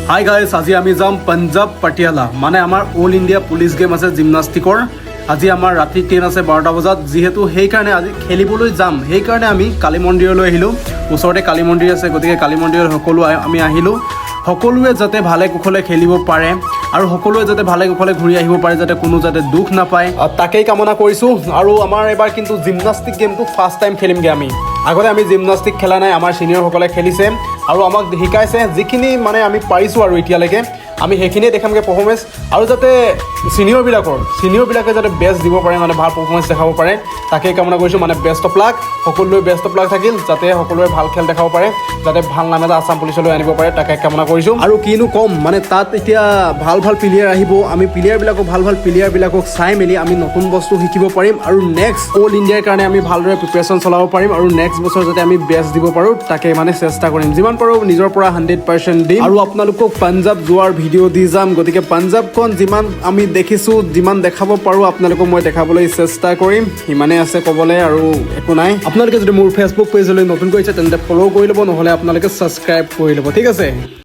Hi guys, আজি আমি যাম পাঞ্জাৱ পাটিয়ালা। মানে আমাৰ অল ইণ্ডিয়া পুলিচ গেম আছে জিমনাষ্টিকৰ। আজি আমাৰ ৰাতি ট্ৰেইন আছে 12টা বজাত যিহেতু, সেইকাৰণে আজি খেলিবলৈ যাম। সেইকাৰণে আমি কালী মন্দিৰলৈ আহিলোঁ। ওচৰতে কালী মন্দিৰ আছে, গতিকে কালী মন্দিৰত সকলো আমি আহিলোঁ। সকলোৱে যাতে ভালে কুশলে খেলিব পাৰে আৰু সকলোৱে যাতে ভালে কুশলে ঘূৰি আহিব পাৰে, যাতে কোনো যাতে দুখ নাপায়, তাকেই কামনা কৰিছোঁ। আৰু আমাৰ এইবাৰ কিন্তু জিমনাষ্টিক গেমটো ফাৰ্ষ্ট টাইম খেলিমগৈ আমি। আগতে আমি জিমনাষ্টিক খেলা নাই। আমাৰ ছিনিয়ৰসকলে খেলিছে আৰু আমাক শিকাইছে। যিখিনি মানে আমি পাৰিছোঁ আৰু এতিয়ালৈকে আমি সেইখিনিয়ে দেখামগৈ পাৰফৰ্মেঞ্চ। আৰু যাতে ছিনিয়ৰবিলাকে যাতে বেষ্ট দিব পাৰে, মানে ভাল পাৰফৰ্মেঞ্চ দেখাব পাৰে, তাকেই কামনা কৰিছোঁ। মানে বেষ্ট অফ লাক সকলোৱে, বেষ্ট অফ লাক থাকিল, যাতে সকলোৱে ভাল খেল দেখাব পাৰে, যাতে ভাল নাম এটা আছাম পুলিচলৈ আনিব পাৰে, তাকে কামনা কৰিছোঁ। আৰু কিনো ক'ম, মানে তাত এতিয়া ভাল ভাল প্লেয়াৰ আহিব। আমি প্লেয়াৰবিলাকক, ভাল ভাল প্লেয়াৰবিলাকক চাই মেলি আমি নতুন বস্তু শিকিব পাৰিম আৰু নেক্সট অল ইণ্ডিয়াৰ কাৰণে আমি ভালদৰে প্ৰিপেৰেশ্যন চলাব পাৰিম। আৰু নেক্সট বছৰ যাতে আমি বেষ্ট দিব পাৰোঁ, তাকে মানে চেষ্টা কৰিম। যিমান পাৰোঁ নিজৰ পৰা 100% দিম আৰু আপোনালোকক পাঞ্জাৱ যোৱাৰ ভিডিঅ' দি যাম। গতিকে পাঞ্জাৱখন যিমান আমি দেখিছোঁ, যিমান দেখাব পাৰোঁ, আপোনালোকক মই দেখাবলৈ চেষ্টা কৰিম। সিমানেই আছে ক'বলৈ, আৰু একো নাই। আপোনালোকে যদি মোৰ ফেচবুক পেজলৈ নতুন কৰিছে, তেন্তে ফ'ল' কৰি ল'ব, নহ'লে আপোনালোকে ছাবস্ক্ৰাইব কৰি ল'ব। ঠিক আছে।